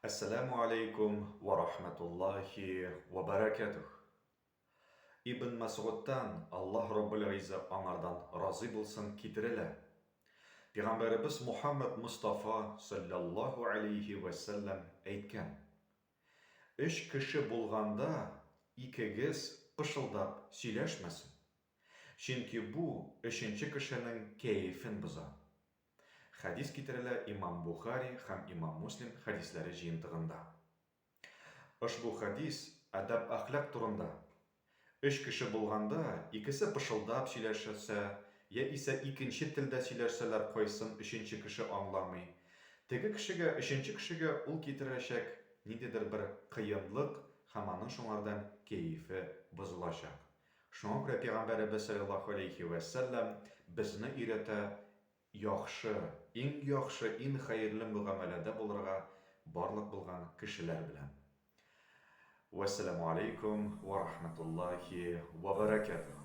Әссәләмү аләйкүм вә рахмәтуллаһи вә бәрәкәтүһ. Ибн Мәсгудтан, Аллаһ Раббул Гыйззә аңардан разый булсын, китерелә. Пигамбәребез Мухаммәд Мостафа салләллаһу аләйһи вә сәлләм әйткән, Өч кеше булганда икегез пышылдап сөйләшмәсен, чөнки бу өченче кешенең кәефен боза. Хәдис китерелә имам Бухари һәм имам Муслим хәдисләре җыентыгында. Ошбу хәдис әдәп-әхлак турында. Өч кеше булганда, икесе пышылдап сөйләшсә, яисә икенче телдә сөйләшсәләр кайсын өченче кеше аңламый. Теге кешегә, өченче кешегә ул китерәчәк ниндидер бер кыенлык һәм аның шуңардан кәефе бозылачак. Шуңа күрә пәйгамбәребез салләллаһу аләйһи вә сәлләм безне өйрәтә яхшы, иң яхшы, иң хәерле мөгамәләдә булырга барлык булган кешеләр белән. Вәссәламү аләйкүм вә рахмәтуллаһи вә бәрәкәтүһ.